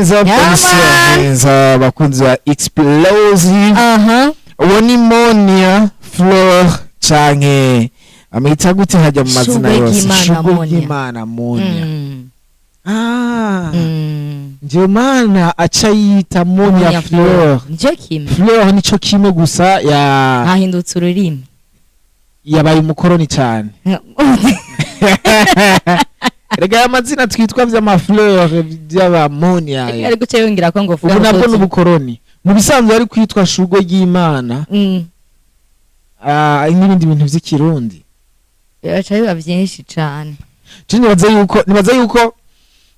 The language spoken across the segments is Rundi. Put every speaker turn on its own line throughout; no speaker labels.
Hands up,
Yeah,
hands up,
man.
hands up, abakunzi ba Explosive. Uwo ni Monia Fleur, canke amwita gute hajya mu mazina
Shugwe
yose?
ry'Imana
Shugwe
Monia.
ry'Imana Monia. Ah, ndio maana aca yita Monia
Monia
Fleur.
Nico kimwe.
Fleur nico kimwe gusa ya
Hahindutse ururimi.
Yabaye umukoroni cyane. Rega aya mazina twitwa vy'amafleur by'abamonia
Ari guca yongera ko ngo
ubu
Fleur
nabwo
Toti.
N'ubukoroni mu bisanzwe ari kwitwa Shugwe ry'Imana, ah, n'ibindi bintu vy'ikirundi.
Biraca biba byinshi cane.
Je nibaza yuko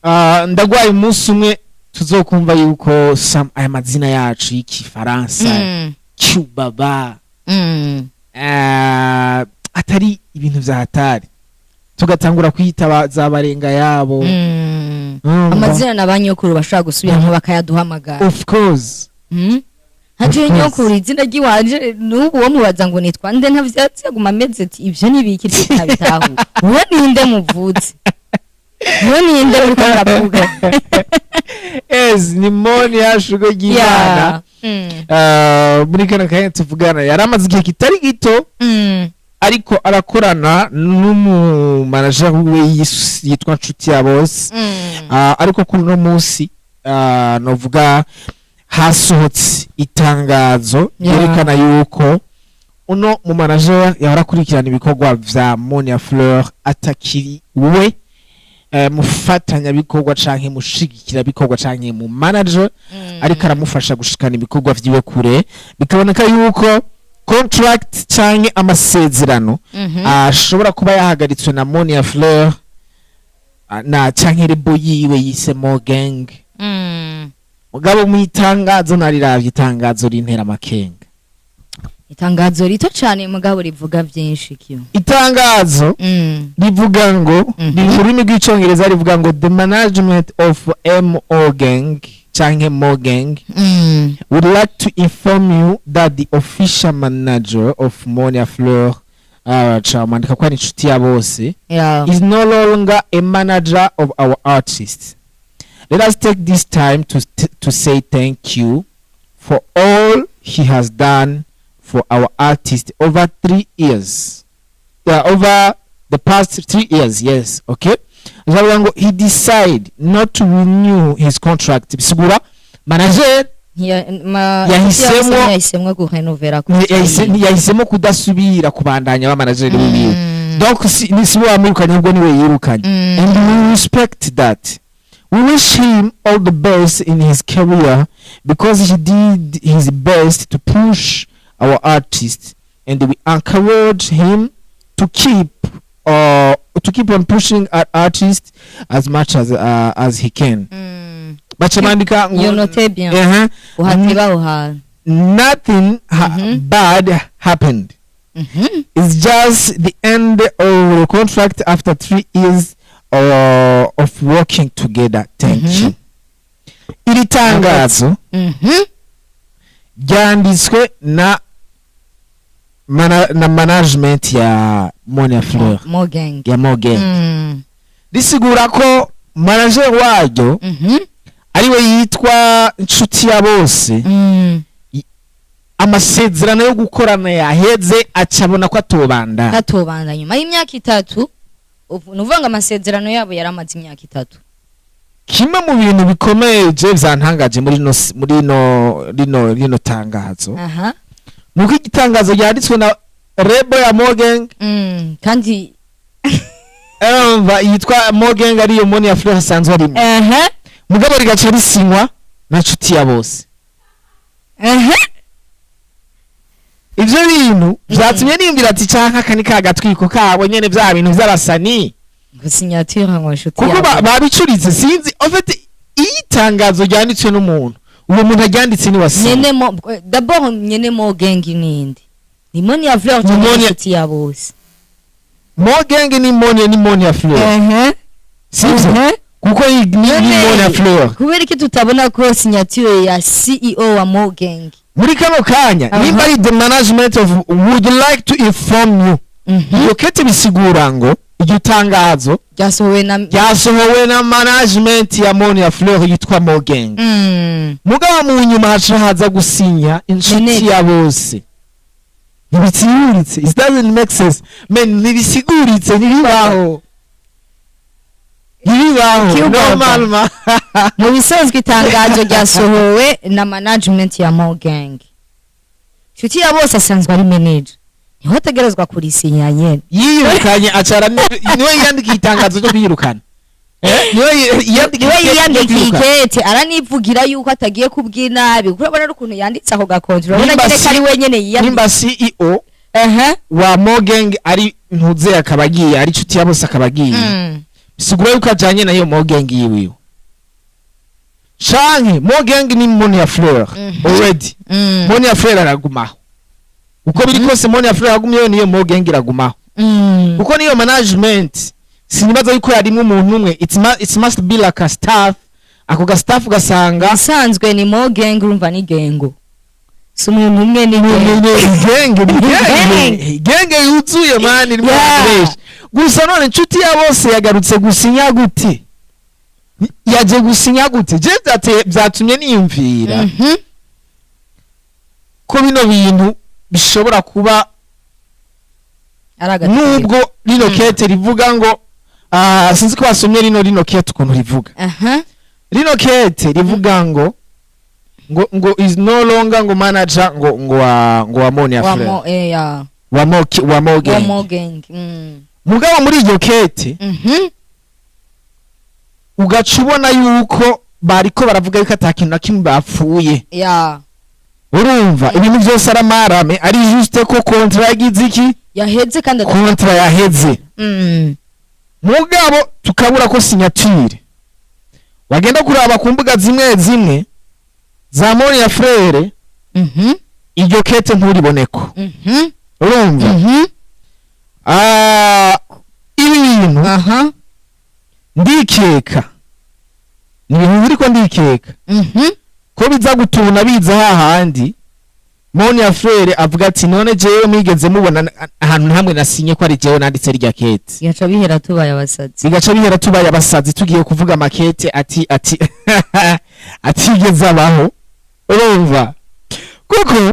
ah, ndagwaye umunsi umwe tuzokumva yuko aya mazina yacu y'ikifaransa, Cubaba, ah, atari ibintu vya hatari, tugatangura kwita za barenga yabo. Urumva?
Amazina na ba nyokuru bashobora gusubiramo bakayaduhamagara.
Of course.
Haje
Of course.
nyokuru izina ry'iwanje n'ubu uwo mubaza ngo nitwa nde ntavyatsi, aguma ameze ati: "Ivyo ni ibiki? Tutabitahu, uwo ninde muvuze? Uwo ninde uriko muravuga?"
Yes, ni Monia Shugwe ry'Imana. Ah, muri kano kanya tuvugana yari amaze igihe kitari gito ariko arakorana n'umumanager wiwe yitwa Nshuti ya Bose. Ah, ariko kuri uno munsi, ah, novuga hasohotse itangazo ryerekana yuko uno mu manager yahora akurikirana ibikorwa vya Monia Fleur atakiri we mufatanyabikorwa canke mushigikirabikorwa canke mu manager ariko aramufasha gushikana ibikorwa vyiwe kure. Bikaboneka yuko contract canke amasezerano ashobora kuba yahagaritswe na Monia Fleur, ah, na canke label yiwe yise Mo Gang. Mugabo mu itangazo nariravye, itangazo rintera amakenga.
Itangazo rito cane mugabo rivuga vyinshi kiyo.
Itangazo rivuga ngo, riri mu rurimi rw'icongereza, rivuga ngo: "The management of Mo Gang canke Mo Gang would like to inform you that the official manager of Monia Fleur," camandika ko ari Inshuti ya Bose, "is no longer a manager of our artists. Let us take this time to say thank you for all he has done for our artist over 3 years, yeah, over the past 3 years." Yes, okay. Azavuga ngo he decide not to renew his contract. Bisigura manager Yahisemwo-
yahisemwo gurenovera.
Yahisemo kudasubira kubandanya ba manager wiwe. Donc si ni si we wamwirukanye, ahubwo niwe yirukanye. "And we respect that. We wish him all the best in his career because he did his best to push our artist and we encourage him to keep on pushing our artist as much as he can." Baca bandika ngo
Iyo note bien. Uhateba aho hantu.
"Nothing bad happened. It's just the end of the contract after 3 years of working together. Thank you." Iri tangazo ryanditswe na management ya Monia Fleur,
Mo Gang.
ya Mo Gang. Risigura ko manager waryo ariwe yitwa Inshuti ya Bose, amasezerano yo gukorana yaheze, acabona ko atobanda.
Katobanda nyuma y'imyaka 3. Ubu ni ukuvuga ngo amasezerano yabo yari amaze imyaka 3.
Kimwe mu bintu bikomeye je vyantangaje muri no rino tangazo nuko igitangazo ryanditswe na label ya Mo Gang,
Kandi
urumva yitwa Mo Gang, ariyo Monia Fleur asanzwe arimo, mugabo rigaca risinywa na Nshuti ya Bose. Ivyo bintu vyatumye nimbwira ati canke aka ni ka gatwiko kabo nyene, vya bintu vy'abasani.
Ngo signature ngo Inshuti
Kuko
yabo.
Babicuritse, sinzi. En fait, iyo itangazo ryanditswe n'umuntu, uwo muntu aryanditse ni wasinye.
Nyene mo d'abord, nyene Mo Gang ninde? Ni Monia Fleur
Ni
cyangwa Inshuti ya Bose?
Mo Gang ni Monia Fleur, sivyo? Kuko ni Monia Fleur.
Kubera iki tutabona ko signature ya CEO wa Mo Gang?
Muri kano kanya, nimba ari "the management of would like to inform you", iyo kete bisigura ngo Iryo tangazo
ryasohowe na
ryasohowe na management ya Monia Fleur yitwa Morgan. Mugabo mu nyuma haca haza gusinya Inshuti
Manager.
ya Bose. Ntibisiguritse, it doesn't make sense, man. Ntibisiguritse, ntibibaho, ntibibaho.
Kiubaba.
Normalement
Mu bisanzwe itangazo ryasohowe na management ya Morgan. Inshuti ya Bose asanzwe ari manager, niho ategerezwa kurisinya nyene.
Yiyirukanye, acara niwe yiyandikiye itangazo ryo kwiyirukana. Niwe yiyandikiye
Niwe
ikete ryo
yiyandikiye
kwiyirukana.
Ikete aranivugira yuko atagiye kubw'inabi, kuko urabona n'ukuntu yanditse ako gakonti, urabona
Nimba
nyene ko ari wenyene yiyandikiye.
Nimba CEO wa Morgan ari ntuze akaba agiye, ari Inshuti ya Bose akaba agiye, bisigura yuko ajanye nayo Morgan yiwiwe, canke Morgan ni Monia Fleur. Already Monia Fleur aragumaho uko biri kose. Monia Fleur agumyeyo, niyo Morgan iragumaho, kuko niyo management sinibaza yuko yarimwe umuntu umwe. It must be like a staff, ako ga staff gasanga
Usanzwe ni Morgan, urumva ni gengo, si umuntu umwe, ni gengo.
Genge ni genge, genge yuzuye, man, irimo abantu benshi gusa. None Inshuti ya Bose yagarutse gusinya gute? Yaje gusinya gute? Je byatumye niyumvira ko bino bintu bishobora kuba
Ari agatego.
nubwo rino kete rivuga ngo, sinzi ko basomye rino kete ukuntu rivuga. Rino kete rivuga ngo is no longer ngo manager ngo wa Monia
Wa
Fleur
mo ya.
wa Mo wa Mo
Wa
Gang.
Morgan.
Mugabo muri iryo kete ugaca ubona yuko bariko baravuga yuko ata kintu na kimwe bapfuye. Urumva ibintu byose ari amarame, ari juste ko contrat yagize iki?
Yaheze kandi
Contrat yaheze. Mugabo tukabura ko signature. Wagenda kuraba ku mbuga zimwe zimwe za Monia Fleur, iryo kete nturiboneko. Urumva ibi bintu ndikeka, ni ibintu biriko ndikeka ko biza gutuna biza hahandi Monia Fleur avuga ati: "None jewe mwigeze mubona ahantu hamwe nasinye ko ari jewe nanditse rya kete?"
Bigaca bihera tubaye abasazi.
Bigaca bihera tubaye abasazi, tugiye kuvuga amakete ati atigeze abaho. Urumva, kuko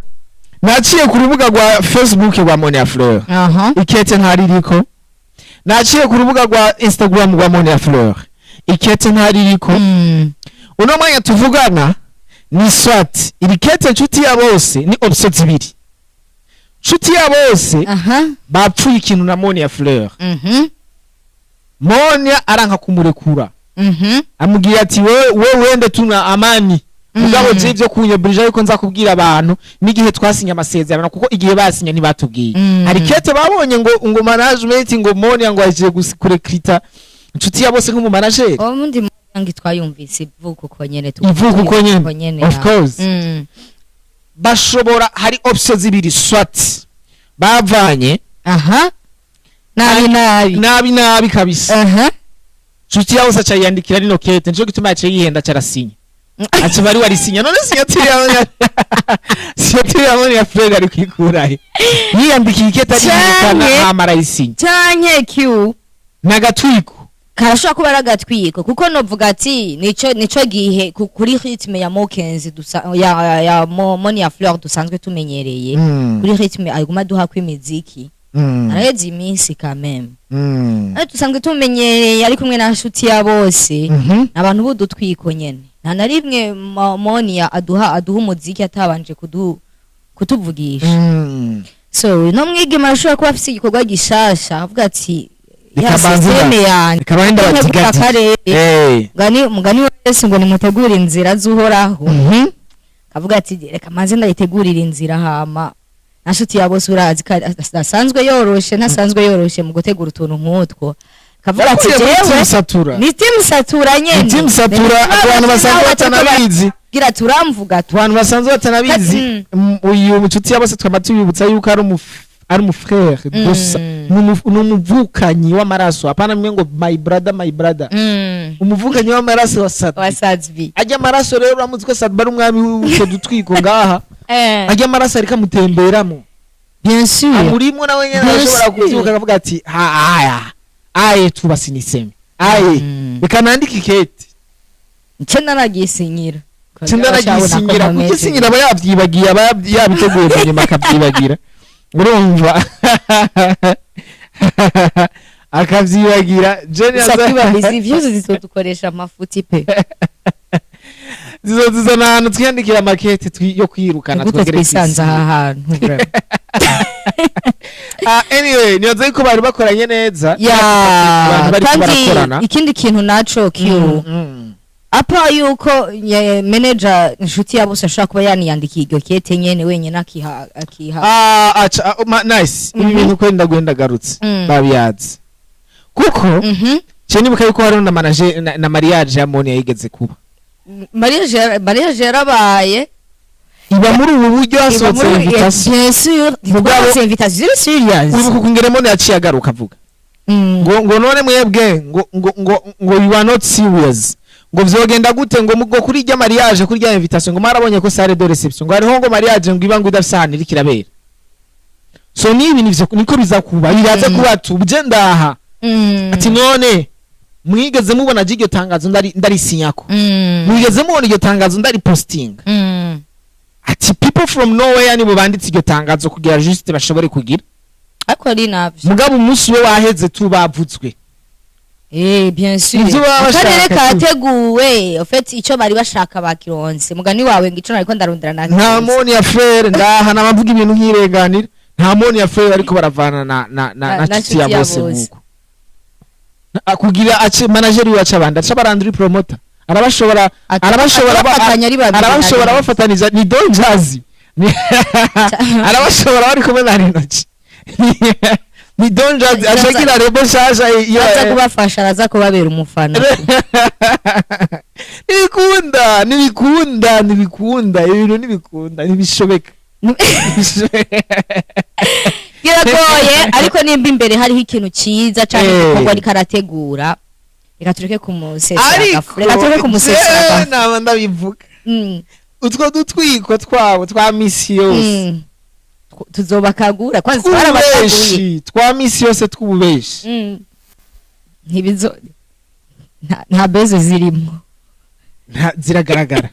naciye ku rubuga rwa Facebook rwa Monia Fleur, ikete ntaririko. Naciye ku rubuga rwa Instagram rwa Monia Fleur, ikete ntaririko. Uno mwanya tuvugana ni swat iri kete Nshuti ya Bose, ni option zibiri. Nshuti ya Bose bapfuye ikintu na Monia Fleur. Monia aranka kumurekura, amubwira ati: We wende tuna amani, mugabo je ivyo kunyobrija yuko nza kubwira abantu n'igihe twasinye amasezerano, kuko igihe basinye ntibatubwiye." Hari kete babonye ngo management, ngo Monia ngo aje kurekrita Inshuti ya Bose nk'umu manager.
Ubundi Morgan twayumvise ivuka uko nyene.
Ivuka uko nyene, of
Ya.
course. Bashobora, hari option zibiri: swat bavanye
Nabi nabi.
Nabi nabi kabisa. Nshuti ya Bose aca yiyandikira rino kete, nico gituma yaciye yihenda, aca arasinya, aca bari warisinya. None signature ya Monia Fleur ari kwikurahe? Yiyandikiye ikete ariyirukana, hama arayisinya.
Canke Q
N'agatwiko.
Karashobora kuba ari agatwiko, kuko novuga ati nico gihe kuri rythme ya Mokenzi dusa ya Monia Fleur dusanzwe tumenyereye, kuri rythme aguma duha kw'imiziki, araheze iminsi quand même. Ariko dusanzwe tumenyereye ari kumwe na Nshuti ya Bose, abantu b'udutwiko nyene. Nta na rimwe Monia aduha umuziki atabanje kutuvugisha. So no mwigeme arashobora kuba afise igikorwa gishasha, avuga ati ya
Reka banze
système yanjye
reka bande
ntegura
batigati.
akarere. Mugani wese ngo nimutegure inzira z'Uhoraho. Kavuga ati: "Reka manze ndayitegurira inzira." Hama na Nshuti ya Bose urazi ko asanzwe yoroshe, ntasanzwe yoroshe mu gutegura utuntu nk'utwo. Kavuga ati
Yakuye muri
jewe
Team Satura.
Ni Team Satura nyene.
Ni Team Satura, abantu basanzwe batanabizi.
Gira turamvuga tu
Abantu basanzwe batanabizi, uyu Nshuti ya Bose twama tubibutsa yuko ari umufrère gusa, ni umuvukanyi w'amaraso, apana mwe ngo my brother, my brother, umuvukanyi w'amaraso wa Sat-B.
Wa Sat-B.
Ajya amaraso rero, uramuzi ko Sat-B ari umwami w'utwo dutwiko ngaha. Ajya amaraso ariko amutemberamo,
Bien sûr.
amurimwo, nawe nyene
Bien
arashobora
sûr.
kuvyuka akavuga ati: "Ha, aya Aye, tu basi niseme aye, reka nandike ikete.
Nce naragisinyira.
Sindanagisingira, kuko isinyira aba yavyibagiye, aba yabiteguye, mu nyuma akavyibagira. Urumva, akavyibagira. Jenny
Gusa vyose zizodukoresha amafuti pe.
Zizozizana ahantu twiyandikira makete yo kwirukana.
Gute
twongere
twisanze
kwisiga.
Aha hantu vraiment.
Ah, anyway, nibaza yuko bari bakoranye neza.
Ya.
Abantu bariko
Kandi
barakorana.
ikindi kintu naco Q, apa yuko manager Inshuti ya Bose ashobora kuba yaniyandikiye iryo kete nyene wenyene, akiha
Ah, aca, ah, nice ibi bintu ko ndaguye ndagarutse, babiyazi kuko ce nibuka yuko hariho na manager na mariage ya Moni yayigeze kuba.
Mariage yarabaye.
Iba muri ubu buryo, hasohotse invitation.
Bien sûr.
Mugabo-
Mugabo invitation ziri serious.
Uribuka ukungene Moni yaciye agaruka avuga ngo none mwebwe ngo you are not serious, ngo vyogenda gute, ngo kuri irya mariage, kuri irya invitation, ngo mwarabonye ko salle de réception, ngo hariho ngo mariage ngo iba ngo idafise ahantu iriko irabera. So nibi nivyo niko biza kuba, biraza kuba tubye ndaha ati none mwigeze mubona je iryo tangazo ndarisinyako? Mwigeze mubona iryo tangazo ndari posting? Ati people from nowhere nibo banditse iryo tangazo kugira juste bashobore kugira.
Ariko ari navyo.
Mugabo umunsi we waheze tu bavutswe.
Eh, bien sûr.
Ivyo baba
Akarere
bashaka tu.
kateguwe. En fait, ico bari bashaka bakironse. Mugani wawe ngo ico nariko ndarondera
Nta
nakironse.
Moni ya Frere ndaha nabavuga ibintu nkirenganira, nta Moni ya Frere ariko baravana na
na
Nshuti ya
Nshuti ya
Bose
Bose.
nkuko kugira ace manager wiwe aca abandi aca baranduri promoter arabashobora arabashobora
Abafatanya ari babiri.
Arabashobora
Na rimwe.
bafatanije ni Don Jazzy. Arabashobora bari kumwe na Rinoki, ni Don Jazzy ashagira rebo shasha iyo.
Araza kubafasha, araza kubabera umufana.
Ntibikunda, ntibikunda, ntibikunda, ibintu ntibikunda, ntibishobeka.
Biragoye, ariko nimba imbere hariho ikintu cyiza canke igikorwa ariko arategura, reka tureke kumusesera
Ariko
agafu, reka tureke kumusesera
jewe
agafu.
naba ndabivuga, utwo dutwiko twabo twa misi yose
Tuzobakagura kwanza, twarabakaguye.
Tw'ububeshi twa misi yose, tw'ububeshi.
Ntibizo nta beze zirimo.
Ziragaragara.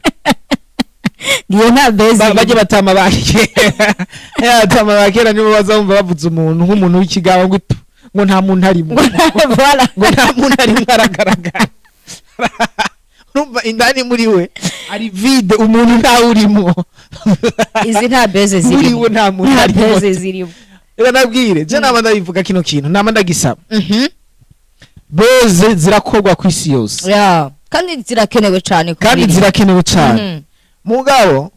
Ngiyo nta beze.
Bajye batama ba kera, ya batama ba kera nibo bazumva bavuze umuntu nk'umuntu w'ikigabo ngo itu ngo nta muntu arimo.
Voilà.
Ngo nta muntu arimo aragaragara. Urumva indani muri we ari vide, umuntu ntawe urimo.
Izi nta beze
Muri
zirimo.
we nta muntu
Nta
arimo.
beze zirimo.
Reka nabwire, je naba ndabivuga kino kintu, naba ndagisaba, buzz zirakorwa ku isi yose.
Yeah. Kandi zirakenewe cyane ku
Kandi
mubiri.
zirakenewe cyane. Mugabo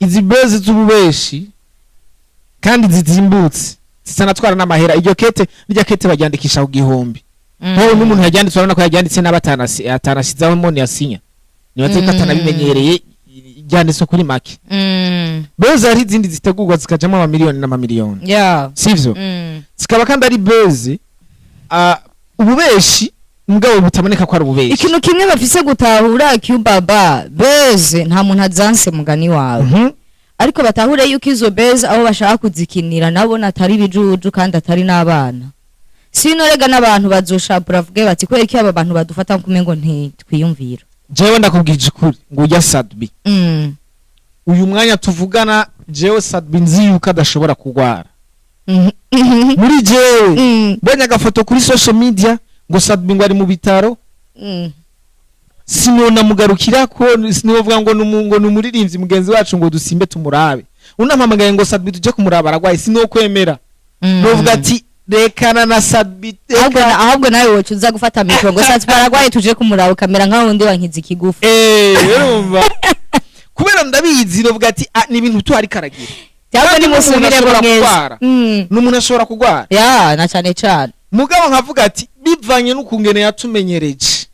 izi buzz z'ububeshi kandi zizimbutse, zitanatwara n'amahera, iryo kete, iryo kete baryandikisha ku 1000. Nk'ubu n'umuntu yaryanditse, urabona ko yaryanditse n'abatanasizaho Moni yasinya, nibaze ko atanabimenyereye, ryanditswe kuri make. Buzz hari izindi zitegurwa zikajamo amamiliyoni n'amamiliyoni, sivyo? Zikaba kandi ari buzz, ububeshi mugabo butaboneka ko ari ububeshi.
Ikintu kimwe bafise gutahura, Cubaba, buzz nta muntu azanse, mugani wawe. Ariko batahure yuko izo buzz aho bashaka kuzikinira nabo atari ibijuju kandi atari n'abana. Sino rega n'abantu bazoshabura bavuge bati kubera iki aba bantu badufata nkumengo ntitwiyumvira?
Jewe ndakubwije ukuri ngo ujya Sadbi, uyu mwanya tuvugana, jewe Sadbi nzi yuko adashobora kurwara. Muri jewe, mbonye agafoto kuri social media ngo Sadbi ngo ari mu bitaro, sinonamugarukira ko sinovuga ngo ngo ni umuririmbyi mugenzi wacu ngo dusimbe tumurabe. Unampamagaye ngo Sadbi tujye kumuraba aragwaye, sinokwemera. Novuga ati rekana na Sadbi,
Ahubwo
reka.
Ahubwo nawe woca uza gufata micro ngo Sadbi aragwaye tuje kumuraba, ukamera nka wundi wankiza ikigufu.
Eh, urumva, kubera ndabizi, novuga ati ah, ni ibintu tu ariko aragira.
Cyangwa
Kandi n'umuntu
nimusubiremo
ashobora
mwese.
kurwara. N'umuntu ashobora kurwara.
Ya, na cane cane.
Mugabo nkavuga ati bivanye n'ukungene yatumenyereje,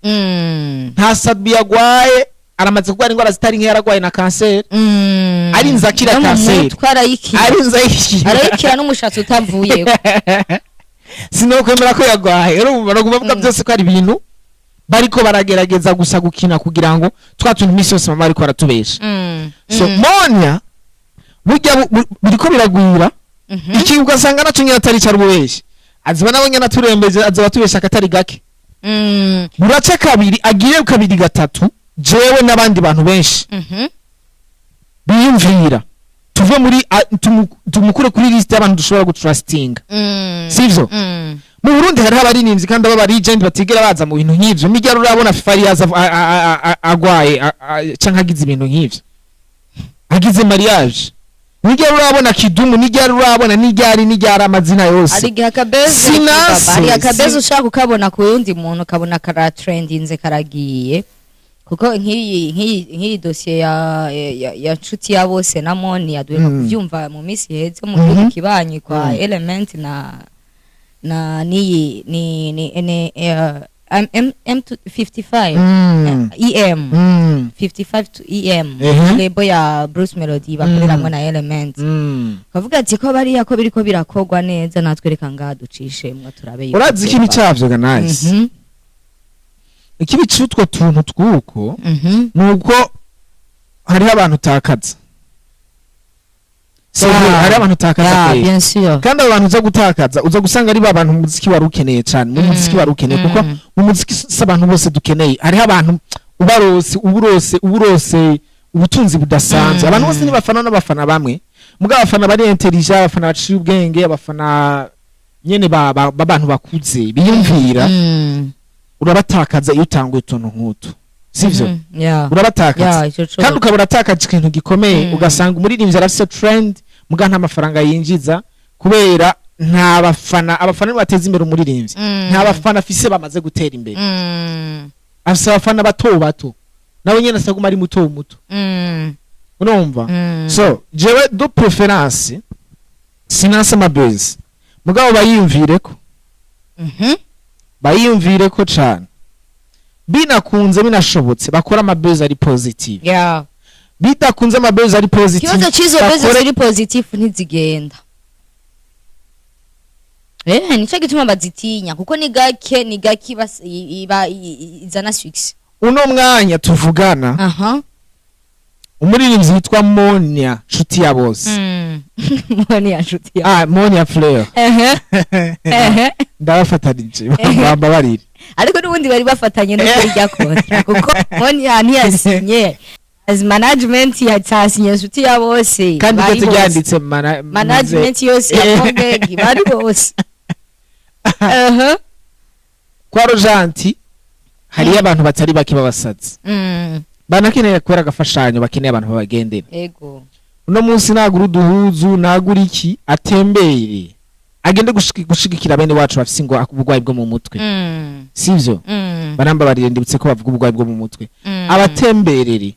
nta Sadbi yagwaye, aramaze kurwara indwara zitari nke, yaragwaye na kanseri. Arinze akira
No mu
kanseri.
mutwe arayikira.
Arinze ayikira.
Arayikira n'umushatsi utavuyeho.
Sinokwemera ko yagwaye. Urumva no kuvuga byose ko ari ibintu bariko baragerageza gusa gukina kugira ngo twa tuntu iminsi yose mama ariko aratubesha. So Monia burya biriko biragwira, iki ugasanga naco nyine atari cyari ububeshi. Azoba nawe nyene aturembeje, azoba atubesha akatari gake. Buraca kabiri, agiye kabiri gatatu, jewe n'abandi bantu benshi biyumvira tuve muri tumukure kuri liste y'abantu dushobora gutrustinga. Sivyo? Mu Burundi hariho abaririmbyi kandi aba legend batigera baza mu bintu nk'ivyo. Nijya urabona Fariyaza agwaye canke agize ibintu nk'ivyo, agize mariage? Nijya urabona Kidumu? Nijya urabona? Nijyari nijyari amazina yose?
Hari igihe akabeze
Sinase,
hari akabeze ushaka ukabona ku wundi muntu, ukabona karatrendinze, karagiye, kuko nk'iyi dosiye ya Nshuti ya Bose na Moni yaduheruka kuvyumva mu minsi iheze mu gihugu kibanyi kwa Element na niyi ni M M M55, EM 55 to EM, label ya Bruce Melody bakoreramwo na Element. Kavuga ati ko bariya ko biriko birakogwa neza, natwe reka ngaha ducishemwo turabe yuko
Urazi ikibi
vyova.
cavyo ga Nice? Ikibi c'utwo tuntu tw'uko nuko hariho abantu utakaza. So, hariho abantu utakaza kweri.
Bien sûr.
Kandi abo bantu uza gutakaza, uza gusanga ari ba bantu mu muziki wari ukeneye cane, mu muziki wari ukeneye, kuko mu muziki si abantu bose dukeneye. Hariho abantu ubarose uburose uburose ubutunzi budasanzwe. Abantu bose ntibafana n'abafana bamwe, mugabo abafana bari intelligent, abafana baciye ubwenge, abafana nyene b'abantu bakuze biyumvira, urabatakaza iyo utanguye utuntu nk'utu, sivyo?
Yeah.
Urabatakaza.
Yeah, ico co.
Kandi ukaba uratakaje ikintu gikomeye. Ugasanga umuririmbyi arafise trend, muga nta mafaranga yinjiza kubera nta bafana. Abafana nibo bateza imbere umuririmbyi. Nta bafana afise bamaze gutera imbere. Afise abafana bato bato, nawe nyene asaguma ari muto muto. Urumva? So jewe de préférence sinanse amabezi, mugabo bayiyumvireko. Bayiyumvireko cane. Binakunze, binashobotse, bakora amabezi ari positive. Bidakunze, amabezi ari positive,
Ikibazo c'izo beze ziri positive ntizigenda. Nico gituma bazitinya, kuko ni gake iba izana success.
Uno mwanya tuvugana, umuririmbyi witwa Monia Nshuti ya Bose,
Moni ya Nshuti ya
ah, Monia Fleur,
Ehe. Ehe.
ndabafatanije, bambabarire.
Ariko n'ubundi bari bafatanye no kuri rya contrat, kuko Moni ya ntiyasinye as management, yasinye Nshuti ya Bose.
Kandi
Bari
ndetse
bose.
ryanditse
Management yose ya Kongegi bari bose.
Kwa Rojanti hariyo abantu batari bake b'abasazi banakeneye kubera agafashanyo, bakeneye abantu babagendera. Uno munsi nagura uduhuzu, nagura iki, atembere, agende gushigikira bene wacu bafise ngo uburwayi bwo mu mutwe. Sivyo? Barambabarire, ndibutse ko bavuga uburwayi bwo mu mutwe. Abatemberere.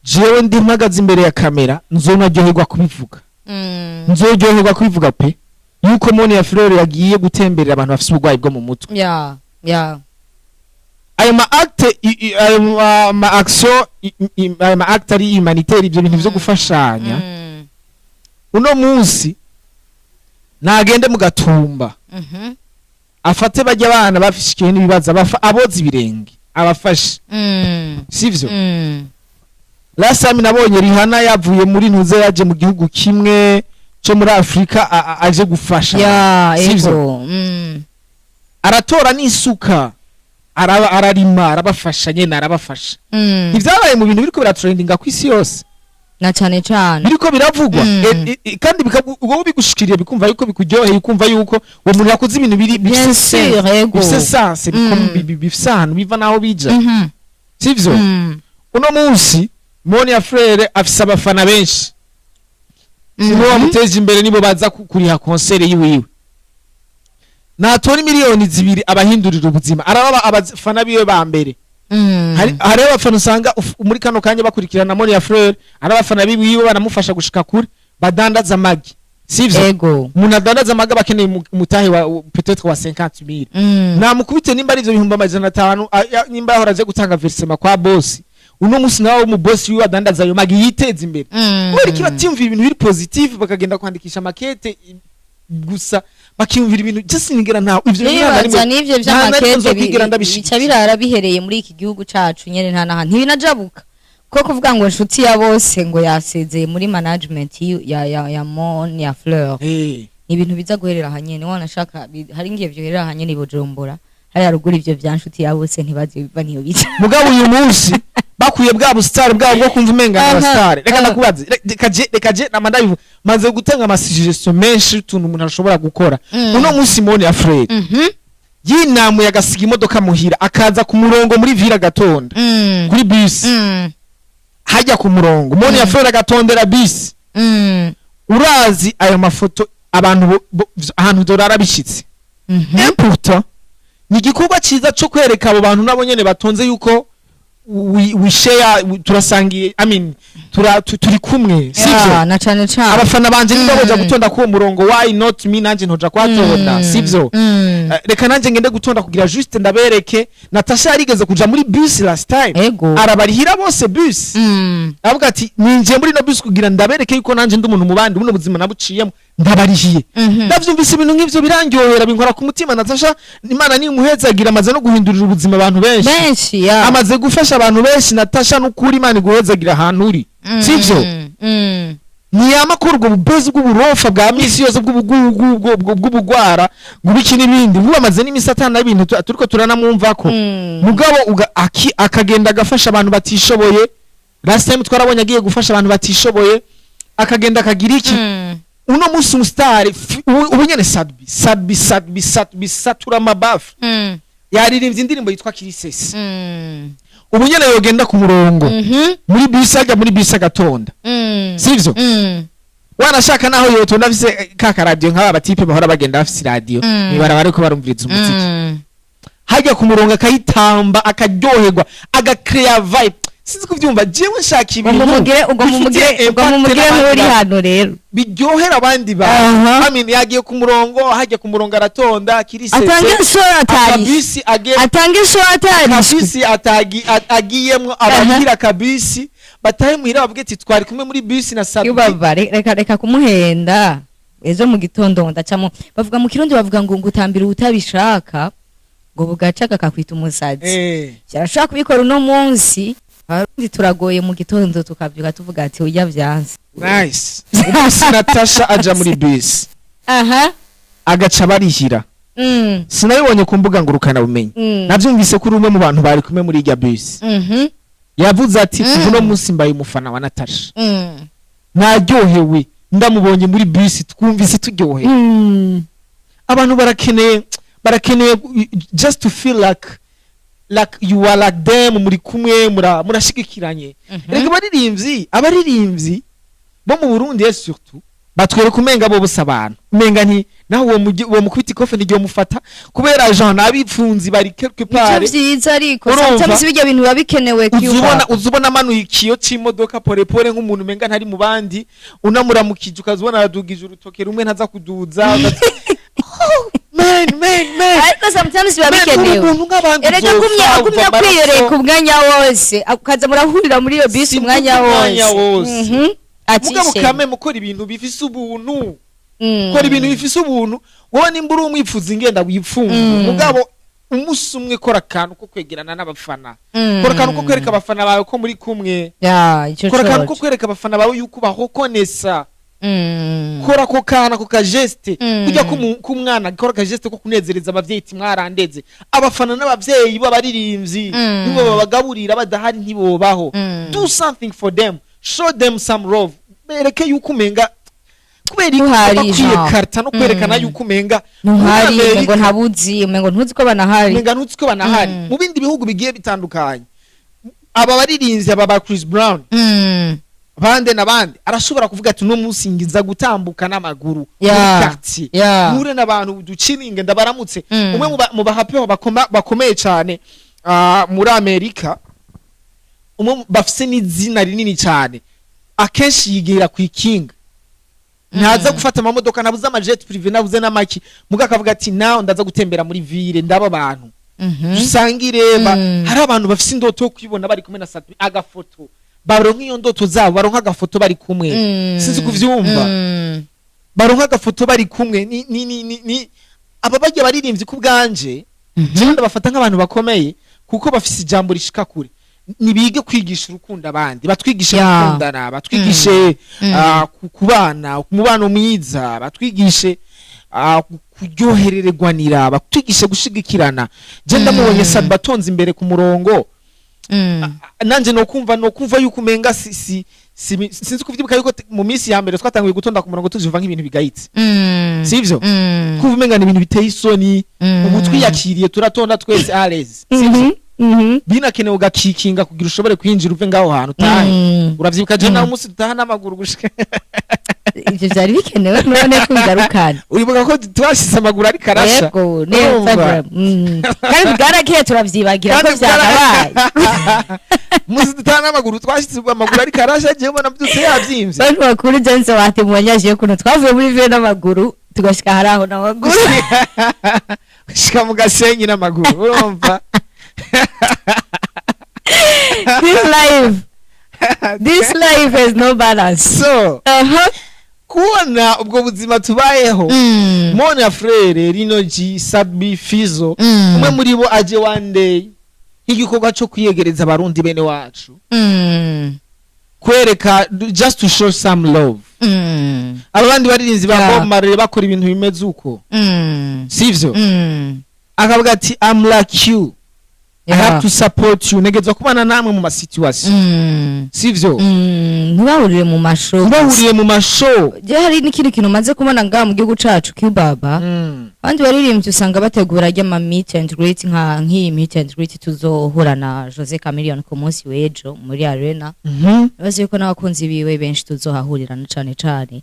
Jewe ndi mpagaze imbere ya kamera, nzonaryoherwa kubivuga. Nzoryoherwa kubivuga pe, yuko Moni ya Fleur yagiye gutemberera abantu bafise uburwayi bwo mu mutwe.
Ya.
Ayo ma acte ayo ma action ayo ma acte ari humanitaire, ibyo bintu vyo gufashanya. Uno munsi nagende mu Gatumba, afate bajya abana bafishikiwe n'ibibazo, aboza ibirenge, abafashe. Sivyo? Last time nabonye Rihanna yavuye muri ntuze, yaje mu gihugu kimwe cyo muri Afrika, aje gufasha. Sivyo?
Ego.
Aratora n'isuka, araba ararima, arabafasha nyene, arabafasha. Ivyabaye mu bintu biriko biratrendinga ku isi yose.
Na cane cane.
Biriko biravugwa. Kandi ubwo bigushikiriye, bikumva yuko bikuryoheye, ukumva yuko uwo muntu yakoze ibintu biri
Bien
bifise
sûr,
sense,
ego.
bifise sense, bifise ahantu biva naho bija. Sivyo? Uno munsi Monia Frere afise abafana benshi, nibo bamuteje imbere, nibo baza kuriha concert yiwiwe. Natora miliyoni 2 abahindurira ubuzima, araba abafana biwe ba mbere. Hariho abafana usanga muri kano kanya bakurikirana Monia Frere, ari abafana biwiwe, banamufasha gushika kure, badandaza amagi, sivyo?
Ego.
Umuntu adandaza amagi aba akeneye umutahe wa peut-être wa 50,000. Namukubite nimba ari ivyo 500,000, nimba yahora aje gutanga versement kwa boss, uno munsi nawe mu boss wiwe adandaza ayo magi yiteza imbere. Kubera iki batiyumvira ibintu biri positive, bakagenda kwandikisha makete gusa, bakiyumvira ibintu just nigera ntawe ivyo bintu nta na
Nibaza
rimwe
n'ivyo
nta na rimwe
vy'amakete
nzokwigera
bica
ndabishigikira.
birara bihereye muri iki gihugu cacu nyene, nta nahantu ntibinajabuka ko kuvuga ngo Inshuti ya Bose ngo yasezeye muri management ya Monia Fleur. Ni ibintu biza guherera ahanyene, wanashaka hari ngiye vyoherera ahanyene i Bujumbura hariya ruguru. Ivyo vya nshuti ya bose ntibazi biva niyo bica.
Mugabo uyu munsi bakwiye bwa busitari bwabo bwo kumva umenga ni abasitari. Reka ndakubaze, reka je nama ndabivuga, maze gutanga amasuggestion menshi y'utuntu umuntu ashobora gukora. Uno munsi Moni ya Fred yinamuye agasiga imodoka muhira, akaza ku murongo muri ville agatonda kuri bisi, hajya ku murongo Moni ya Fred agatondera bisi. Urazi ayo mafoto abantu ahantu dorara bishitse. Important ni igikorwa cyiza cyo kwereka abo bantu nabo nyene batonze yuko we share, turasangiye, I mean, turi kumwe, sivyo?
Yeah, na cane cane.
Abafana banje niba boja gutonda kuwo murongo, why not me? Nanje ntoja kuhatonda, sivyo? Reka nanje ngende gutonda kugira juste ndabereke. Natasha yarigeze kuja muri bus last time, arabarihira bose bus. Avuga ati: "Ninjiye muri no bus kugira ndabereke yuko nanje ndi umuntu mu bandi, buno buzima nabuciyemo, ndabarihiye." Ndavyumvise ibintu nk'ivyo birangyohera, binkora ku mutima. Natasha, Imana nimuhezagira, amaze no guhindurira ubuzima abantu benshi.
Benshi, ya.
Amaze gufasha abantu benshi. Natasha, n'ukuri Imana iguhezagira ahantu uri, sivyo? Ntiyama kuri ubwo bubezi bw'uburofa bwa misi yose, bw'ubugugu, bw'ubugwara ngo ibiki n'ibindi. Vuba amaze n'imisi atana ibintu turiko turanamwumvako. Mugabo akagenda agafasha abantu batishoboye. Last time twarabonye agiye gufasha abantu batishoboye, akagenda akagira iki. Uno munsi umusitari ubu nyene Sat-B, Sat-B, Sat-B, Sat-B satura amabafu, yaririmbye indirimbo yitwa Kirisesi. Ubu nyene yogenda ku murongo muri bisi, ajya muri bisi agatonda, sivyo? Wanashaka naho yotonda afise ka karadiyo nk'aba batipe bahora bagenda bafise iradiyo mw'ibarabara ariko barumviriza umuziki, hajya ku murongo akayitamba, akaryoherwa, agacréa vibe. Sinzi kuvyumva, jewe nshaka
ngo
ibintu
mumugire ubwo
bifitiye
mumugire ubwo
impact
mumugire
n'abandi
nk'uri
bantu.
hano rero.
Biryohera abandi bantu. I mean, yagiye ku murongo, hajya ku murongo aratonda kirisese.
Atanga isura atarishe.
Akabisi age
Atanga isura atarishe.
Akabisi agiyemwo, abagira akabisi batahe muhira bavuge ati: "Twari kumwe muri bisi na Sat-B."
Yubava, reka kumuhenda. Ejo mu gitondo ndacamo. Bavuga mu Kirundi, bavuga ngo ngutambira utabishaka ngo bugaca kakakwita umusazi. Arashobora kubikora uno munsi. Abarundi turagoye, mu gitondo tukabyuka tuvuga ati: "Urya vyanse."
Nice. Umunsi Natasha aja muri bisi agaca barihira, sinabibonye ku mbuga ngurukana bumenyi, navyumvise kuri umwe mu bantu bari kumwe muri irya bisi. Yavuze ati: "Kuva uno munsi mbaye umufana wa Natasha. Naryohewe ndamubonye muri bisi, twumvise turyohewe." Abantu barakeneye just to feel like you are like them, muri kumwe, murashigikiranye. Reka abaririmbyi bo mu Burundi surtout batwereka umenga bo bose abantu umenga nti naho uwo mukubita ikofe ntigiye mufata kubera Jean abipfunzi bari quelque
Nicyo
part.
vyiza, ariko
Urumva?
sometimes bijya bintu biba bikenewe.
Uzubona
Cuba.
Uzubona amanuye ikiyo c'imodoka porepore nk'umuntu umenga ntari mu bandi, unamuramukije ukazubona aradugije urutoke rumwe ntaza kuduza, oh, man, man, man.
Ariko sometimes biba
Man, uri
bikenewe.
umuntu nk'abandi,
Erega
uzopfa,
gumya
uva
gumya
amaraso.
kwiyereka umwanya wose, ukaza murahurira muri iyo bisi
Simvuga
umwanya
umwanya
wose.
wose. Mugabo
Atishe.
kame mukora ibintu bifise ubuntu. Kora ibintu bifise ubuntu. Wowe nimba uri umwipfuza ingenda wipfunga, mugabo umunsi umwe kora akantu ko kwegerana n'abafana. Kora akantu ko kwereka abafana bawe ko muri kumwe.
Ya, ico
Kora akantu ko
coco.
kwereka abafana bawe yuko bahokonesa. Kora ako kantu, ako kageste, kujya k'umwana kora akageste ko kunezereza abavyeyi ati: "Mwarandeze." Abafana n'abavyeyi b'abaririmbyi nibo babagaburira, badahari ntibobaho. Do something for them, show them some love, bereke yuko umenga kubera iki
Ntuhari,
bakwiye
Jean.
karta no kwerekana yuko umenga
Ntuhari.
muri Amerika,
Umengo ntabuzi, umengo ntuzi ko banahari.
Umenga ntuzi ko banahari. Mu bindi bihugu bigiye bitandukanye, aba baririmbyi, aba ba Chris Brown, bande na bande, arashobora kuvuga ati: "Uno munsi ngiza gutambuka n'amaguru muri quartier, mpure n'abantu, duciringe, ndabaramutse." Umwe mu bahapeho bakomeye cyane muri Amerika, umwe bafise n'izina rinini cyane, akenshi yigira ku ikinga, ntaza gufata amamodoka, nabuze amajet privé, nabuze n'amaki, muga akavuga ati: "Nawe ndaza gutembera muri ville, ndaba abantu, dusangire." Hari abantu bafise indoto yo kwibona bari kumwe na Sat-B, agafoto, baronka iyo ndoto zabo, baronka agafoto bari kumwe. Sinzi kuvyumva. Baronka agafoto bari kumwe. Ni aba bajya baririmbyi ku bwanje, jewe ndabafata nk'abantu bakomeye kuko bafise ijambo rishika kure. Nibige kwigisha urukundo abandi, batwigishe gukundana, batwigishe kubana umubano mwiza, batwigishe. Kuryoherererwanira, batwigishe gushigikirana. Je ndamubonye Sat-B atonze imbere ku murongo, nanje nokumva yuko umenga si sinzi kuvyibuka yuko mu minsi ya mbere twatanguye gutonda ku murongo tuvyumva nk'ibintu bigayitse, sivyo? Kumva umenga ni ibintu biteye isoni. Ubu twiyakiriye, turatonda twese à l'aise, sivyo? Binakenewe ugakikinga kugira ushobore kwinjira, uve ngaho hantu utahe. Uravyibuka je nawe umunsi dutaha n'amaguru gushika
Ivyo vyari bikenewe none kubigarukana?
Uribuka ko twashize amaguru ariko arasha?
Yego, neza.
Urumva?
Kandi bwarakiye, turavyibagira ko
Kandi
vyakabaye.
Muzi dutaha n'amaguru, twashize amaguru ariko arasha, jewe mbona mbyutse yavyimbye.
Bantu bakuru, Jense watemuwanyaje ukuntu twavuye muri ville n'amaguru, tugashika hari aho n'amaguru.
Gushika mu Gasenyi n'amaguru, urumva?
This life has no balance.
So kubona ubwo buzima tubayeho, Monia Fleur, Lino G, Sat-B, Fizo, umwe muri bo aje one day nk'igikorwa cyo kwiyegereza Abarundi bene wacu, kwereka, just to show some love. Aba bandi baririmbyi ba Bob Marley bakora ibintu bimeze uko, sivyo? Akavuga ati: "I'm like you, I have to support you, ntegezwa kubana namwe mu ma situation," sivyo?
Ntibahurire mu ma show.
Ntibahuriye mu ma show.
Je hari n'ikindi kintu maze kubona ngaha mu gihugu cacu kibaba. Abandi baririmbyi usanga bategura ry'ama meet and greet, nk'iyi meet and greet tuzohura na Jose Chameleone ku munsi w'ejo muri arena. Nibaze yuko n'abakunzi biwe benshi tuzohahurira na cane cane.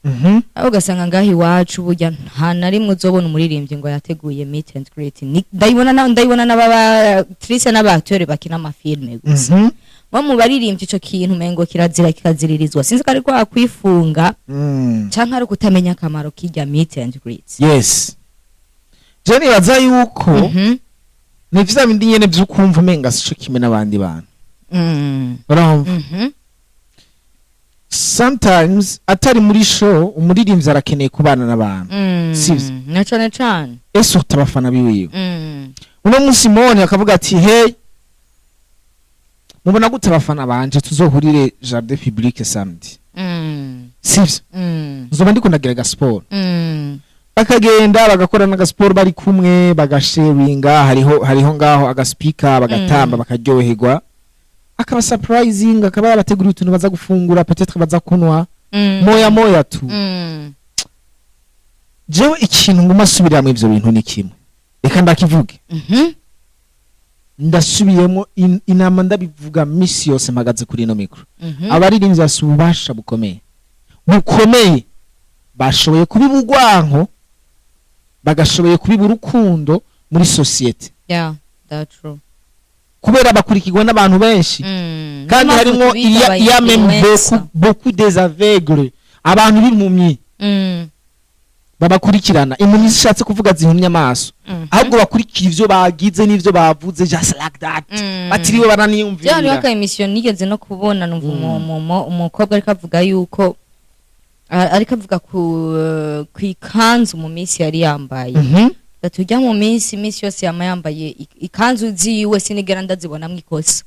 Aho ugasanga ngaha iwacu burya nta na rimwe uzobona umuririmbyi ngo yateguye meet and greet. Ndayibona n'aba actrice n'aba acteur bakina amafilme gusa. Bo mu baririmbyi ico kintu umengo kirazira, kikaziririzwa. Sinzi ko ari kwa kwifunga canke ari ukutamenya akamaro k'irya meet and greet.
Yes, je nibaza yuko ni vya bindi nyene vy'ukumva umenga sico kimwe n'abandi bantu. Urumva, sometimes atari muri show, umuririmbyi arakeneye kubana n'abantu, sivyo?
Na cane cane.
Ese ufite abafana biwiwe. Uno munsi Moni akavuga ati: "Hey, mubona gute abafana banje tuzohurire jardin public samedi?" Sivyo? Nzoba ndiko ndagira agasiporo. Bakagenda bagakora n'agasiporo bari kumwe, bagasharinga, hariho ngaho agaspika, bagatamba, bakaryoherwa, akaba surprising, akaba yabateguriye utuntu baza gufungura, peut-être baza kunwa, moya moya tu. Jewe ikintu nguma asubiramwo ivyo bintu ni kimwe, reka ndakivuge. Ndasubiyemo inama, ndabivuga misi yose mpagaze kuri ino micro. Abaririmbyi bafise ububasha bukomeye bukomeye, bashoboye kubiba urwanko, bagashoboye kubiba urukundo muri sosiyete,
Yeah, that's true.
kubera bakurikirwa n'abantu benshi. Kandi
Niyo
harimo
mpamvu tubita aba
il y a même
influencer.
beaucoup beaucoup des aveugles, abantu b'impumyi babakurikirana. Impumyi zishatse kuvuga zihumye amaso, ahubwo bakurikira ivyo bagize n'ivyo bavuze, just like that, batiriwe
Bya hariho
baraniyumvira.
aka émission nigeze no kubona, numva umukobwa ariko avuga yuko ariko avuga ku ikanzu mu minsi yari yambaye. Ati ujya mu minsi yose yama yambaye ikanzu ziwe, sinigera ndazibonamwo ikosa.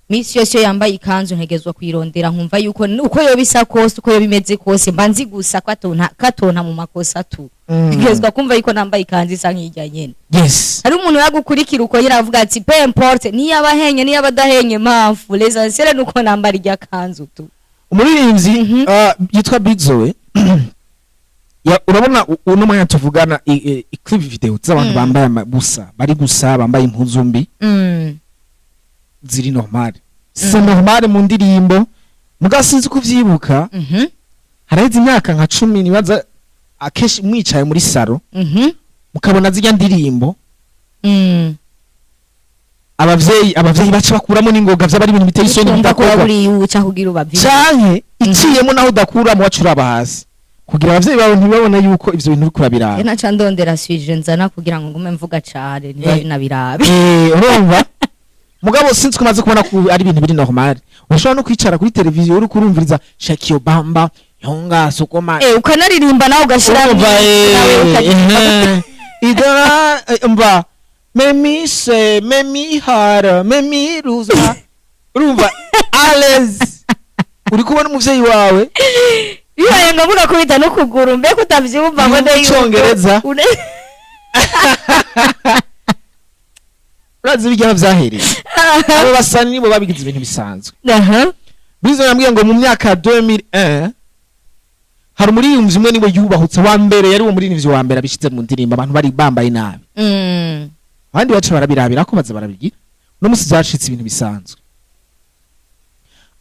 Minsi yose iyo yambaye ikanzu ntegezwa kuyirondera, nkumva yuko uko yoba isa kose, uko yoba imeze kose, mba nzi gusa ko atonta mu makosa tu. Ntegezwa kumva yuko nambaye ikanzu isa nk'irya nyene. Hari umuntu yagukurikira uko yaravuga ati: "Peu importe, niyo aba ahenye, niyo aba adahenye, mpamvu l'essentiel nuko nambara irya kanzu tu."
Umuririmbyi yitwa Bizoe, urabona uno mwanya tuvugana, clip video z'abantu bambaye amabusa, bari gusa bambaye impuzu mbi, ziri normal, c'est normal mu ndirimbo. Muga sinzi kuvyibuka, haraheze imyaka nka 10 nibaza, akenshi mwicaye muri salon mukabona zirya ndirimbo, abavyeyi baca bakuramo n'ingoga, vyaba ari ibintu biteye isoni,
Ukumva ko
bidakorwa.
waburiye uca kugira ubavye.
Canke iciyemo naho udakuramo, waca uraba hasi kugira abavyeyi bawe ntibabone yuko ivyo bintu uriko urabiraba.
Naca ndondera sujet nzana kugira ngo ngume mvuga cane ntibabinabirabe.
Urumva, mugabo sinzi ko umaze kubona ko ari ibintu biri normal, ushobora no kwicara kuri televiziyo uriko urumviriza "Shake your bamba yonga sokoma",
Ukanaririmba nawe, ugashira
urumva,
nawe ukaririmba.
Idora, mva memi se memi hara memi ruza, urumva à l'aise uri kubona umuvyeyi wawe.
Bibaye ngombwa kubita n'ukuguru, mbega utavyumva ngo
Mu Cyongereza. Urazi bijya vyahereye, abo basani nibo babigize ibintu bisanzwe. Bizo yambwiye ngo mu myaka ya 2001 hari umuririmbyi umwe niwe yubahutse wa mbere, yari uwo muririmbyi wa mbere abishize mu ndirimbo abantu bari bambaye nabi. Abandi baca barabirabira ko baza barabigira, uno musi byacitse ibintu bisanzwe.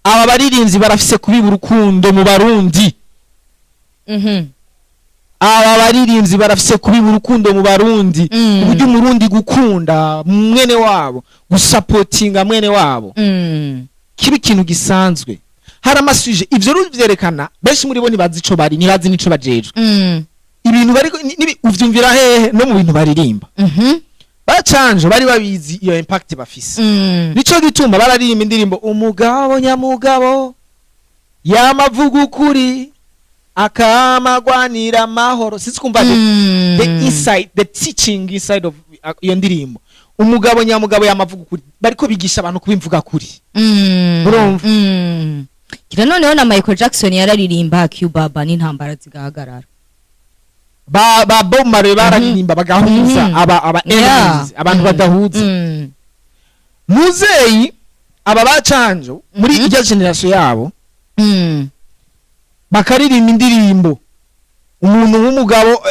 Aba baririmbyi barafise kubiba urukundo mu Barundi. Aba baririmbyi barafise kubiba urukundo mu Barundi, uburyo Umurundi gukunda mwene wabo, gusapotinga mwene wabo kiba ikintu gisanzwe. Hari ama sujets, ivyo rero vyerekana benshi muri bo ntibazi ico bari, ntibazi n'ico bajejwe. Ibintu bariko uvyumvira hehe? No mu bintu baririmba. Bacanje bari babizi iyo impact bafise. Nico gituma bararirimba indirimbo "Umugabo nyamugabo yamavuga ukuri, akamagwanira amahoro". Sinzi kumva the inside, the teaching inside of iyo ndirimbo, "Umugabo nyamugabo yamavuga ukuri", bariko bigisha abantu kubimvuga kuri. Urumva?
Kira noneho na Michael Jackson yararirimba Cuba n'intambara zigahagarara.
Ba Bob Marley bararirimba bagahuza aba enemies, abantu badahuza. Muzeyi aba bacanjo muri irya generation yabo bakaririmba indirimbo, umuntu w'umugabo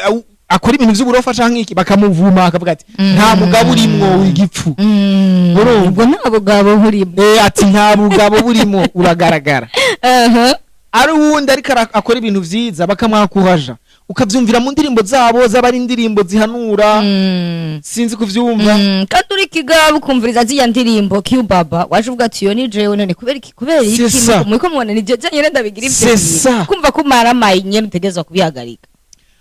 akora ibintu vy'uburofa canke iki, bakamuvuma, akavuga ati "Nta mugabo urimwo w'igipfu." Urumva?
Ubwo nta bugabo burimo.
Ati "Nta bugabo burimo, uragaragara." Ari uwundi ariko akora ibintu vyiza, bakamwakuhaja, ukavyumvira mu ndirimbo zabo, zaba ari indirimbo zihanura. Sinzi kuvyumva.
Kandi uri kigabo ukumviriza ziriya ndirimbo Cubaba, waje uvuga ati "Iyo ni jewe". None kubera iki, kubera iki?
C'est ça.
Muriko mubona ni je nyene ndabigira ivyo
C'est
bintu.
ça.
Kumva ko umaramaye nyene utegerezwa kubihagarika.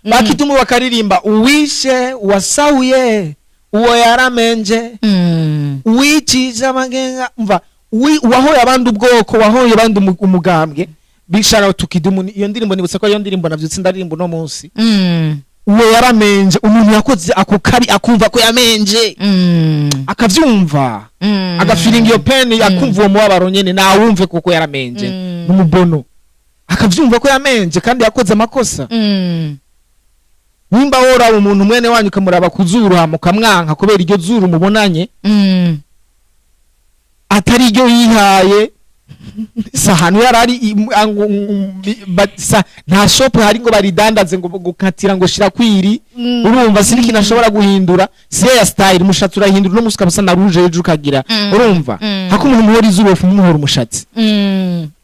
Bakitumu bakaririmba "Uwishe, uwasahuye, uwo yaramenje, uwicije amagenga", mva uwahoye abandi ubwoko, wahoye abandi umugambwe. Big shout out to Kidumu. Iyo ndirimbo nibutse ko ariyo ndirimbo navyutse ndaririmba uno munsi. Uwo yaramenje, umuntu yakoze ako kabi akumva ko yamenje, akavyumva, agafiringa iyo pain, akumva uwo mubabaro nyene, nawumve kuko yaramenje. N'umubono akavyumva ko yamenje kandi yakoze amakosa. Nimba woraba umuntu mwene wanyu, ukamuraba ku zuru, hama ukamwanka kubera iryo zuru mubonanye atari iryo yihaye, si ahantu yari ari nta shop hari ngo baridandaze, ngo gukatira ngo shira kwiri. Urumva si n'ikintu ashobora guhindura, si ya style, umushatsi urahindura, uno musi ukaba usa na rouge, ejo ukagira. Urumva, hako umuntu umuhora izuru, umuhora umushatsi,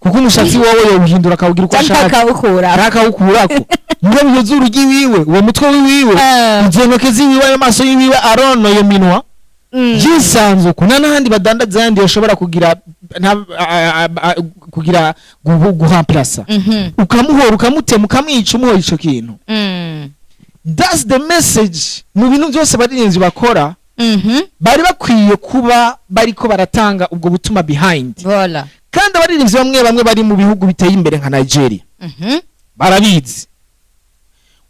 kuko umushatsi wowe yowuhindura akawugira uko
canke
ashaka,
akawukura.
Akawukurako. Mugabo iyo zuru ry'iwiwe, uwo mutwe wiwiwe, izo ntoke ziwiwe, ayo maso yiwiwe, arono iyo minwa, yisanze uko, nta n'ahandi badandaza yandi yoshobora kugira kugira guhamplasa, ukamuhora, ukamutema, ukamwica, umuhora ico kintu. That's the message mu bintu byose abaririmbyi bakora. Bari bakwiye kuba bariko baratanga ubwo butuma behind.
Voilà.
Kandi abaririmbyi bamwe bamwe bari mu bihugu biteye imbere nka Nigeria barabizi.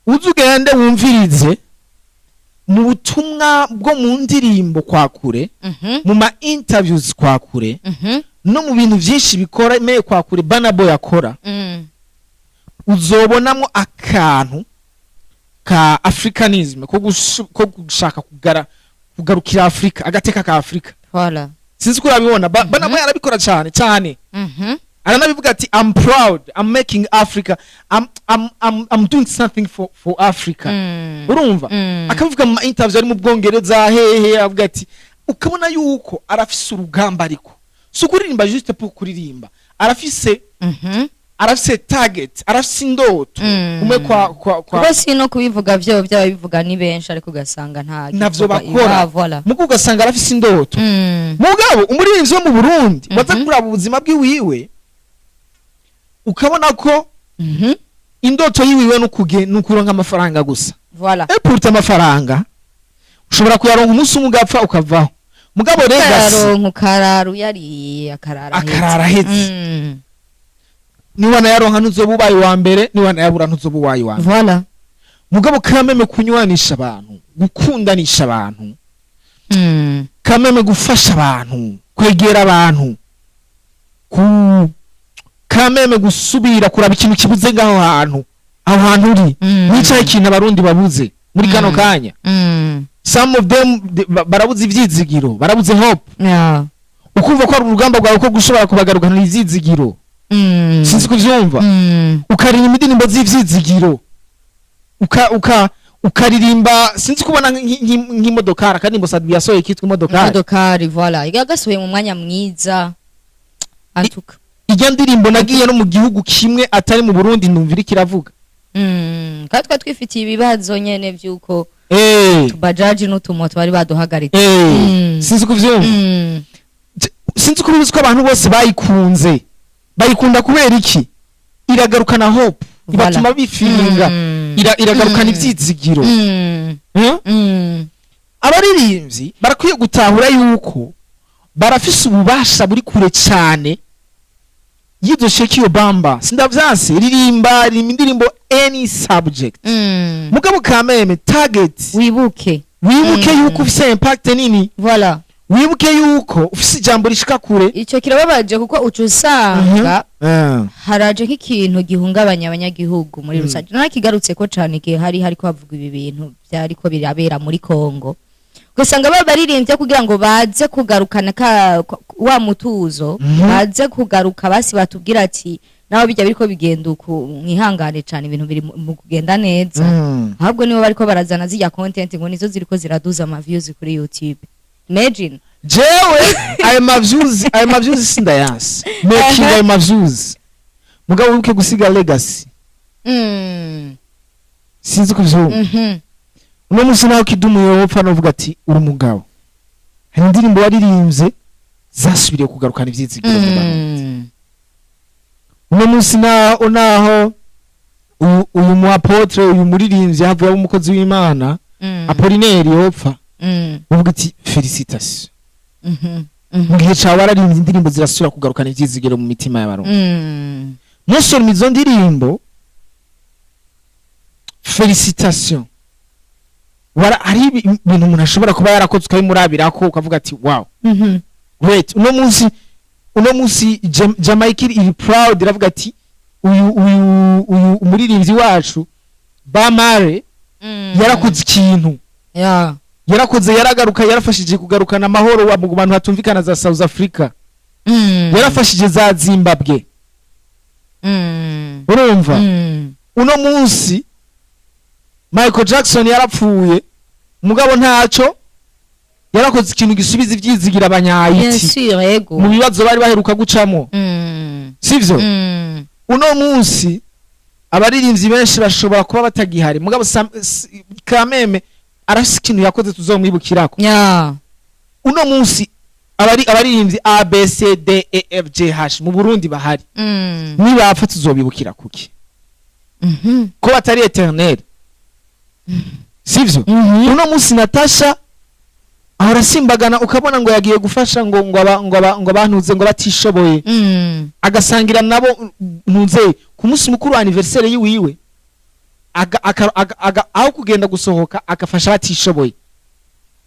Uze ugende wumvirize mu butumwa bwo mu ndirimbo kwa kure, mu ma interviews kwa kure, no mu bintu byinshi bikora meye kwa kure Burna Boy akora, uzobonamo akantu ka africanisme, ko gushaka kugarukira Afrika, agateka ka Afrika.
Voilà.
Sinzi ko urabibona. Burna Boy arabikora cyane cyane. Aranabivuga ati "I'm proud, I'm making Africa, I'm doing something for Africa." Urumva, akavuga mu ma interview ari mu Bwongereza hehe, avuga ati, ukabona yuko arafise urugamba, ariko si ukuririmba juste pour kuririmba, arafise arafise target, arafise indoto. Umwe kwa
Kuko si no kubivuga vyo byaba bivuga ni benshi, ariko ugasanga nta
navyo
gikorwa.
bakora.
Ah, voilà.
Mugo ugasanga arafise indoto. Mugabo umuririmbyi wo mu Burundi waza kuraba ubuzima bw'iwiwe, ukabona ko indoto yiwiwe nukuronka amafaranga gusa.
Voilà.
Et pourtant amafaranga ushobora kuyaronka umunsi umwe ugapfa ukavaho, mugabo legacy
Ukayaronka ukarara uyariye, akarara ahetse.
Akarara ahetse. Niwanayaronka ntuzoba ubaye uwa mbere, niwanayabura ntuzoba ubaye uwa mbere.
Voilà.
Mugabo kameme kunywanisha abantu, gukundanisha abantu, kameme gufasha abantu, kwegera abantu, ku kameme Kameme gusubira kuraba ikintu kibuze ngaho hantu, aho hantu uri. Nicaye ikintu Abarundi babuze muri kano kanya. Some of them barabuze ivyizigiro, barabuze hope. Ukumva ko ari urugamba rwawe ko gushobora kubagarukanira ivyizigiro. Sinzi kuvyumva. Ukaririmba indirimbo z'ivyizigiro, uka uka ukaririmba, sinzi kubona nk'imodokari, akaririmbo Sat-B yasohoye kitwa Imodokari.
Imodokari, voilà, yagasohoye mu mwanya mwiza antuka.
Irya ndirimbo nagiye no mu gihugu kimwe atari mu Burundi, numva iriko iravuga.
Kandi twari twifitiye ibibazo nyene vy'uko tubajaji n'utumoto bari baduhagaritse.
Sinzi kuvyumva. Sinzi ko ubizi ko abantu bose bayikunze. Bayikunda kubera iki? Iragarukana hope.
Voilà.
Ibatuma bifilinga. Iragarukana ivyizigiro. Abaririmbyi barakwiye gutahura yuko barafise ububasha buri kure cyane y'izo sheki bamba. Sindavyanse, ririmba, ririmba indirimbo any subject. Mugabo kameme target
Wibuke.
Wibuke yuko ufise impact nini.
Voilà.
Wibuke yuko ufise ijambo rishika kure.
Ico kirababaje kuko uca usanga haraje nk'ikintu gihungabanya abanyagihugu muri rusange. Narakigarutse ko cane igihe hari hariko havugwa ibi bintu vyariko birabera muri Kongo, ugasanga baba baririmbye kugira ngo baze kugarukana ka wa mutuzo, baze kugaruka basi batubwira ati naho bijya biriko bigenda uku, mwihangane cane, ibintu biri mu kugenda neza. Ahubwo nibo bariko barazana zirya content ngo nizo ziriko ziraduza ama views kuri YouTube. Imagine.
Jewe ayo ma views sindayanse, making ayo ma views, mugabo wibuke gusiga legacy. Sinzi kuvyumva. Uno munsi naho Kidumu yopfa, novuga ati uri umugabo, hari indirimbo waririmbye zasubiriye kugarukana ivyizigiro mu Barundi. Uno munsi naho uyu mu apôtre, uyu muririmbyi havuye umukozi w'Imana, Apollinaire yopfa, uvuga ati félicitations, mu gihe cawe wararimbye indirimbo zirasubira kugarukana ivyizigiro mu mitima y'Abarundi. Musoroma izo ndirimbo, félicitations. Wara hari ibintu umuntu ashobora kuba yarakoze ukabimurabirako, ukavuga ati wow, great. Uno munsi Jamaica iri proud, iravuga ati uyu umuririmbyi wacu Bamare yarakoze ikintu. Yarakoze, yaragaruka, yarafashije kugarukana amahoro mu bantu batumvikana za South Africa. Yarafashije za Zimbabwe. Urumva? Uno munsi Michael Jackson yarapfuye, mugabo ntaco yarakoze ikintu gisubiza ivyizigira
Bien
Abanyayiti
sûr, yego.
mu bibazo bari baheruka gucamo. Sivyo? Uno munsi abaririmbyi benshi bashobora kuba batagihari, mugabo kameme arafise ikintu yakoze tuzomwibukirako. Uno munsi abaririmbyi A B C D E F G H mu Burundi bahari, nibapfa tuzobibukira kuki? Ko batari éternel, sivyo? Uno munsi Natasha ahora asimbagana, ukabona ngo yagiye gufasha ngo abantuze ngo batishoboye, agasangira nabo ntuze ku munsi mukuru wa anniversaire yiwiwe, aho kugenda gusohoka agafasha abatishoboye.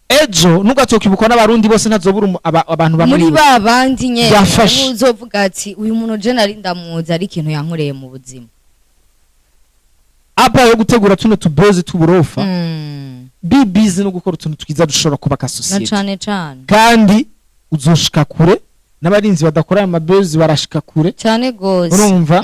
Ejo ntugatokibukwa n'Abarundi bose, ntazobura abantu
Muri
bamwibuka.
ba bandi nyene.
Yafashe.
Uzovuga ati uyu muntu je nari ndamuzi, ari ikintu yankoreye mu buzima.
Apa yo gutegura tuno tubozi tuburofa, be busy no gukora utuntu twiza dushobora kubaka
Na
société.
cane cane.
Kandi uzoshika kure, n'abarinzi badakora aya mabezi barashika kure.
Cane gose.
Urumva?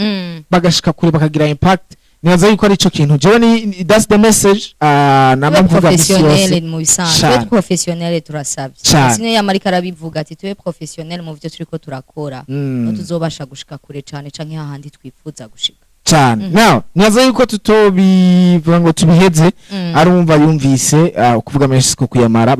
Bagashika kure, bakagira impact. Nibaza yuko ari ico kintu jewe that's the message, nama
Tube
mvuga misi yose.
professionnel mu bisanzwe.
Cane.
Tube professionnel, turasabye.
Cane.
Sine yamarika arabivuga ati tube professionnel mu byo turiko turakora, no tuzobasha gushika kure cane canke hahandi twifuza gushika.
Cane. Now nibaza yuko tutobivuga ngo tubiheze. Arumva yumvise, kuvuga menshi siko kuyamara.